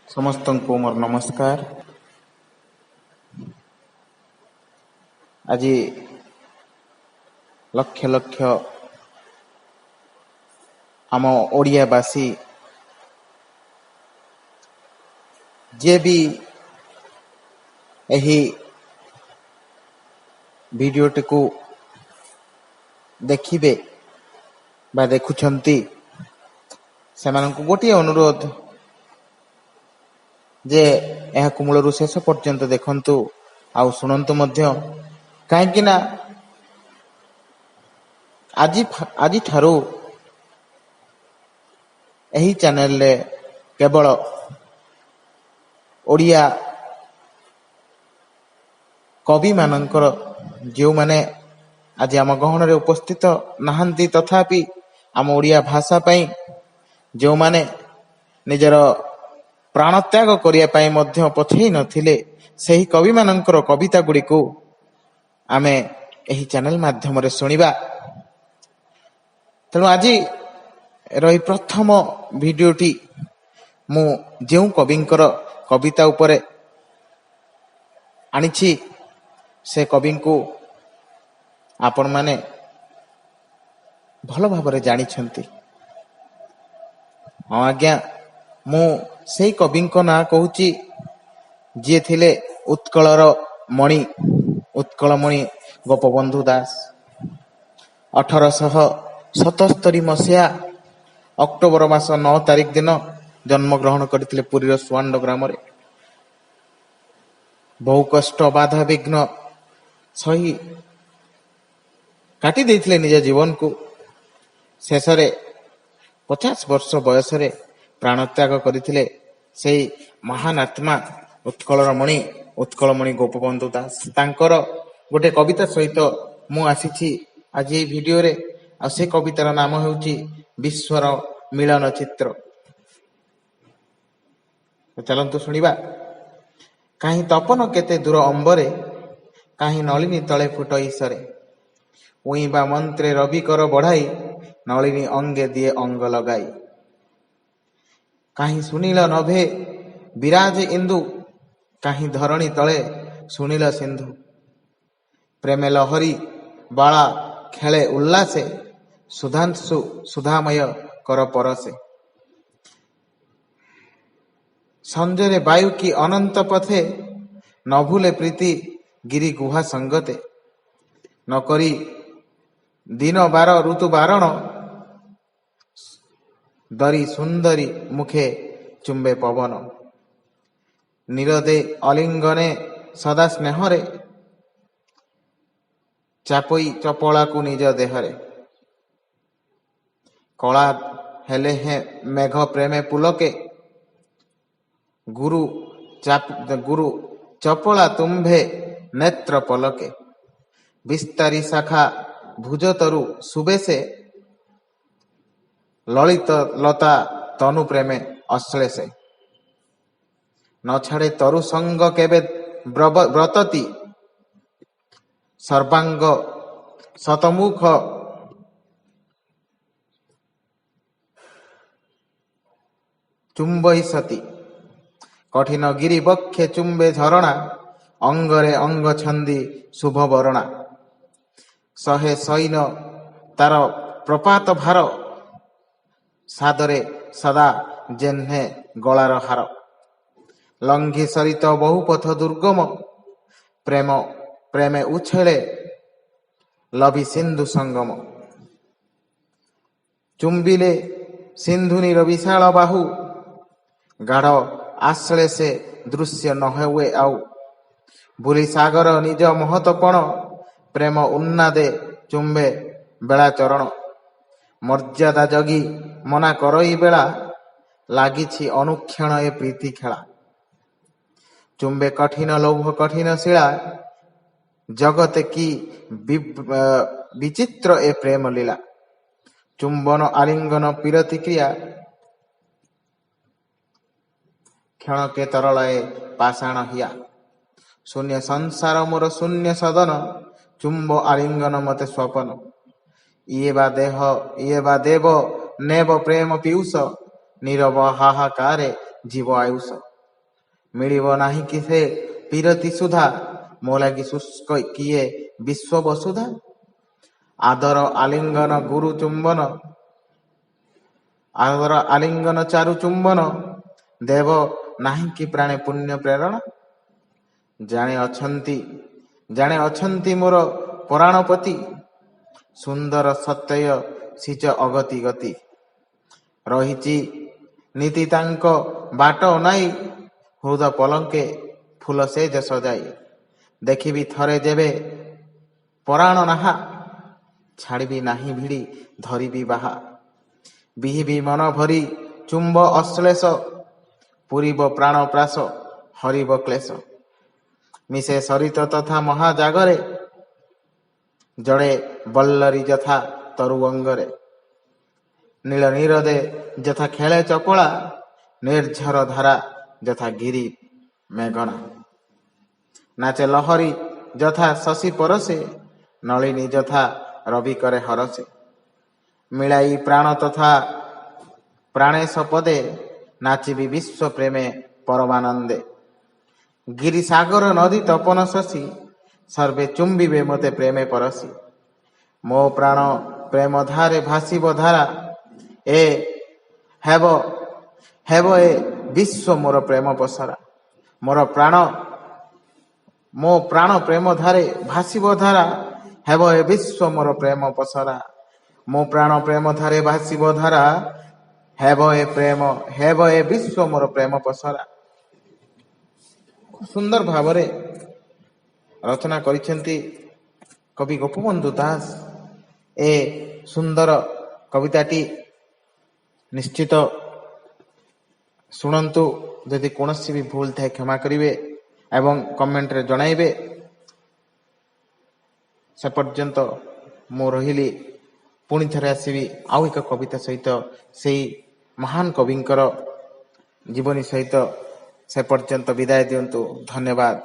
ସମସ୍ତଙ୍କୁ ମୋର ନମସ୍କାର। ଆଜି ଲକ୍ଷ ଲକ୍ଷ ଆମ ଓଡ଼ିଆବାସୀ ଯିଏ ବି ଏହି ଭିଡ଼ିଓଟିକୁ ଦେଖିବେ ବା ଦେଖୁଛନ୍ତି, ସେମାନଙ୍କୁ ଗୋଟିଏ ଅନୁରୋଧ ଯେ ଏହାକୁ ମୂଳରୁ ଶେଷ ପର୍ଯ୍ୟନ୍ତ ଦେଖନ୍ତୁ ଆଉ ଶୁଣନ୍ତୁ ମଧ୍ୟ, କାହିଁକି ନା ଆଜିଠାରୁ ଏହି ଚ୍ୟାନେଲରେ କେବଳ ଓଡ଼ିଆ କବିମାନଙ୍କର, ଯେଉଁମାନେ ଆଜି ଆମ ଗହଣରେ ଉପସ୍ଥିତ ନାହାନ୍ତି, ତଥାପି ଆମ ଓଡ଼ିଆ ଭାଷା ପାଇଁ ଯେଉଁମାନେ ନିଜର ପ୍ରାଣତ୍ୟାଗ କରିବା ପାଇଁ ମଧ୍ୟ ପଛେଇ ନଥିଲେ, ସେହି କବିମାନଙ୍କର କବିତା ଗୁଡ଼ିକୁ ଆମେ ଏହି ଚ୍ୟାନେଲ ମାଧ୍ୟମରେ ଶୁଣିବା। ତେଣୁ ଆଜି ଏହି ପ୍ରଥମ ଭିଡ଼ିଓଟି ମୁଁ ଯେଉଁ କବିଙ୍କର କବିତା ଉପରେ ଆଣିଛି, ସେ କବିଙ୍କୁ ଆପଣମାନେ ଭଲ ଭାବରେ ଜାଣିଛନ୍ତି। ହଁ ଆଜ୍ଞା, ମୁଁ ସେଇ କବିଙ୍କ ନାଁ କହୁଛି ଯିଏ ଥିଲେ ଉତ୍କଳର ମଣି, ଉତ୍କଳମଣି ଗୋପବନ୍ଧୁ ଦାସ। 1877 ମସିହା ଅକ୍ଟୋବର ମାସ 9 ତାରିଖ ଦିନ ଜନ୍ମଗ୍ରହଣ କରିଥିଲେ ପୁରୀର ସୁଆଣ୍ଡ ଗ୍ରାମରେ। ବହୁ କଷ୍ଟ ବାଧାବିଘ୍ନ ସହି କାଟି ଦେଇଥିଲେ ନିଜ ଜୀବନକୁ। ଶେଷରେ 50 ବର୍ଷ ବୟସରେ ପ୍ରାଣତ୍ୟାଗ କରିଥିଲେ ସେଇ ମହାନ ଆତ୍ମା, ଉତ୍କଳର ମଣି, ଉତ୍କଳମଣି ଗୋପବନ୍ଧୁ ଦାସ। ତାଙ୍କର ଗୋଟେ କବିତା ସହିତ ମୁଁ ଆସିଛି ଆଜି ଏଇ ଭିଡ଼ିଓରେ, ଆଉ ସେ କବିତାର ନାମ ହେଉଛି ବିଶ୍ୱର ମିଳନ ଚିତ୍ର। ଚାଲନ୍ତୁ ଶୁଣିବା। କାହିଁ ତପନ କେତେ ଦୂର ଅମ୍ବରେ, କାହିଁ ନଳିନୀ ତଳେ ଫୁଟଇ ସରେ। ଉଇଁବା ମନ୍ତ୍ରେ ରବି କର ବଢ଼ାଇ, ନଳିନୀ ଅଙ୍ଗେ ଦିଏ ଅଙ୍ଗ ଲଗାଇ। କାହିଁ ସୁନୀଳ ନଭେ ବିରାଜେ ଇନ୍ଦୁ, କାହିଁ ଧରଣୀ ତଳେ ସୁନୀଳ ସିନ୍ଧୁ। ପ୍ରେମେ ଲହରୀ ବାଳା ଖେଳେ ଉଲ୍ଲାସେ, ସୁଧାଂଶୁ ସୁଧାମୟ କର ପରସେ। ସଞ୍ଜରେ ବାୟୁ କି ଅନନ୍ତ ପଥେ, ନ ଭୁଲେ ପ୍ରୀତି ଗିରି ଗୁହା ସଙ୍ଗତେ। ନ କରି ଦିନ ବାର ଋତୁ ବାରଣ, ଦରି ସୁନ୍ଦରୀ ମୁଖେ ଚୁମ୍ବେ ପବନ। ନିରଦେ ଅଲିଙ୍ଗନେ ସଦା ସ୍ନେହରେ, ଚାପଇ ଚପଳାକୁ ନିଜ ଦେହରେ। କଳା ହେଲେ ହେଁ ମେଘ ପ୍ରେମେ ପୁଲକେ, ଗୁରୁ ଚପଳା ତୁମ୍ଭେ ନେତ୍ର ପଲକେ। ବିସ୍ତାରୀ ଶାଖା ଭୁଜତରୁ ସୁବେଶେ, ଲଳିତ ଲତା ତନୁ ପ୍ରେମେ ଅଶ୍ଳେଷେ। ନ ଛାଡ଼େ ତରୁ ସଙ୍ଗ କେବେ ବ୍ରତତି, ସର୍ବାଙ୍ଗ ଶତମୁଖ ଚୁମ୍ବଇ ସତୀ। କଠିନ ଗିରି ବକ୍ଷେ ଚୁମ୍ବେ ଝରଣା, ଅଙ୍ଗରେ ଅଙ୍ଗ ଛନ୍ଦି ଶୁଭ ବରଣା। ଶହେ ସୈନ ତାର ପ୍ରପାତ ଭାର, ସାଦରେ ସଦା ଯେହ୍ନେ ଗଳାର ହାର। ଲଙ୍ଘି ସରିତ ବହୁପଥ ଦୁର୍ଗମ, ପ୍ରେମ ପ୍ରେମେ ଉଛେଳେ ଲଭି ସିନ୍ଧୁ ସଙ୍ଗମ। ଚୁମ୍ବିଲେ ସିନ୍ଧୁନୀର ବିଶାଳ ବାହୁ, ଗାଢ଼ ଆଶ୍ଳେଷେ ଦୃଶ୍ୟ ନ ହୁଏ ଆଉ। ଭୁଲି ସାଗର ନିଜ ମହତପଣ, ପ୍ରେମ ଉନ୍ନାଦେ ଚୁମ୍ବେ ବେଳା ଚରଣ। ମର୍ଯ୍ୟାଦା ଜଗି ମନା କରଇ ବେଳା, ଲାଗିଛି ଅନୁକ୍ଷଣ ଏ ପ୍ରୀତି ଖେଳା। ଚୁମ୍ବେ କଠିନ ଲୌହ କଠିନ ଶିଳା, ଜଗତେ କି ବିଚିତ୍ର ଏ ପ୍ରେମ ଲୀଳା। ଚୁମ୍ବନ ଆଲିଙ୍ଗନ ପୀରତି କ୍ରିୟା, କ୍ଷଣକେ ତରଳ ଏ ପାଷାଣ ହିଆ। ଶୂନ୍ୟ ସଂସାର ମୋର ଶୂନ୍ୟ ସଦନ, ଚୁମ୍ବ ଆଲିଙ୍ଗନ ମତେ ସ୍ୱପନ। ଇଏ ବା ଦେହ ଇଏ ବା ଦେବ ନେବ ପ୍ରେମ ପୀୟୁଷ, ନୀରବ ହାହାକାରେ ଜୀବ ଆୟୁଷ। ମିଳିବ ନାହିଁ କି ସେ ପୀରତି ସୁଧା, ମୋ ଲାଗି ଶୁଷ୍କ କିଏ ବିଶ୍ୱ ବସୁଧା? ଆଦର ଆଲିଙ୍ଗନ ଗୁରୁ ଚୁମ୍ବନ, ଆଦର ଆଲିଙ୍ଗନ ଚାରୁ ଚୁମ୍ବନ, ଦେବ ନାହିଁ କି ପ୍ରାଣେ ପୁଣ୍ୟ ପ୍ରେରଣା? ଜାଣେ ଅଛନ୍ତି, ଜାଣେ ଅଛନ୍ତି ମୋର ପରାଣପତି, ସୁନ୍ଦର ସତ୍ୟୟ ସିଚ ଅଗତି ଗତି। ରହିଛି ନିତି ତାଙ୍କ ବାଟ ଅନାଇ, ହୃଦ ପଲଙ୍କେ ଫୁଲ ଶେଯ ସଜାଇ। ଦେଖିବି ଥରେ ଯେବେ ପରାଣ ନାହା, ଛାଡ଼ିବି ନାହିଁ ଭିଡ଼ି ଧରିବି ବାହା। ବିହିବି ମନ ଭରି ଚୁମ୍ବ ଅଶ୍ଳେଷ, ପୂରିବ ପ୍ରାଣ ପ୍ରାସ ହରିବ କ୍ଳେଶ। ମିଶେ ସରିତ ତଥା ମହାଜାଗରେ, ଜଡ଼େ ବଲ୍ଲରୀ ଯଥା ତରୁ ଅଙ୍ଗରେ। ନୀଳ ନୀରଦେ ଯଥା ଖେଳେ ଚପଳା, ନିର୍ଝର ଧାରା ଯଥା ଗିରି ମେଘନା। ନାଚେ ଲହରୀ ଯଥା ଶଶୀ ପରଶେ, ନଳିନୀ ଯଥା ରବି କରେ ହରସେ। ମିଳାଇ ପ୍ରାଣ ତଥା ପ୍ରାଣେଶ ପଦେ, ନାଚିବି ବିଶ୍ୱ ପ୍ରେମେ ପରମାନନ୍ଦେ। ଗିରିସାଗର ନଦୀ ତପନ ଶଶୀ, ସର୍ବେ ଚୁମ୍ବିବେ ମୋତେ ପ୍ରେମେ ପରଶି। ମୋ ପ୍ରାଣ ପ୍ରେମ ଧାରେ ଭାସିବ ଧାରା, ଏ ହେବ ହେବ ଏ ବିଶ୍ୱ ମୋର ପ୍ରେମ ପସରା। ମୋର ପ୍ରାଣ, ମୋ ପ୍ରାଣ ପ୍ରେମ ଧାରେ ଭାସିବ ଧାରା, ହେବ ଏ ବିଶ୍ୱ ମୋର ପ୍ରେମ ପସରା। ମୋ ପ୍ରାଣ ପ୍ରେମ ଧାରେ ଭାସିବ ଧାରା, ହେବ ଏ ପ୍ରେମ, ହେବ ଏ ବିଶ୍ୱ ମୋର ପ୍ରେମ ପସରା। ଖୁବ ସୁନ୍ଦର ଭାବରେ ରଚନା କରିଛନ୍ତି କବି ଗୋପବନ୍ଧୁ ଦାସ ଏ ସୁନ୍ଦର କବିତାଟି। ନିଶ୍ଚିତ ଶୁଣନ୍ତୁ, ଯଦି କୌଣସି ବି ଭୁଲ ଥାଏ କ୍ଷମା କରିବେ ଏବଂ କମେଣ୍ଟରେ ଜଣାଇବେ। ସେ ପର୍ଯ୍ୟନ୍ତ ମୁଁ ରହିଲି, ପୁଣି ଥରେ ଆସିବି ଆଉ ଏକ କବିତା ସହିତ, ସେଇ ମହାନ କବିଙ୍କର ଜୀବନୀ ସହିତ। ସେ ପର୍ଯ୍ୟନ୍ତ ବିଦାୟ ଦିଅନ୍ତୁ, ଧନ୍ୟବାଦ।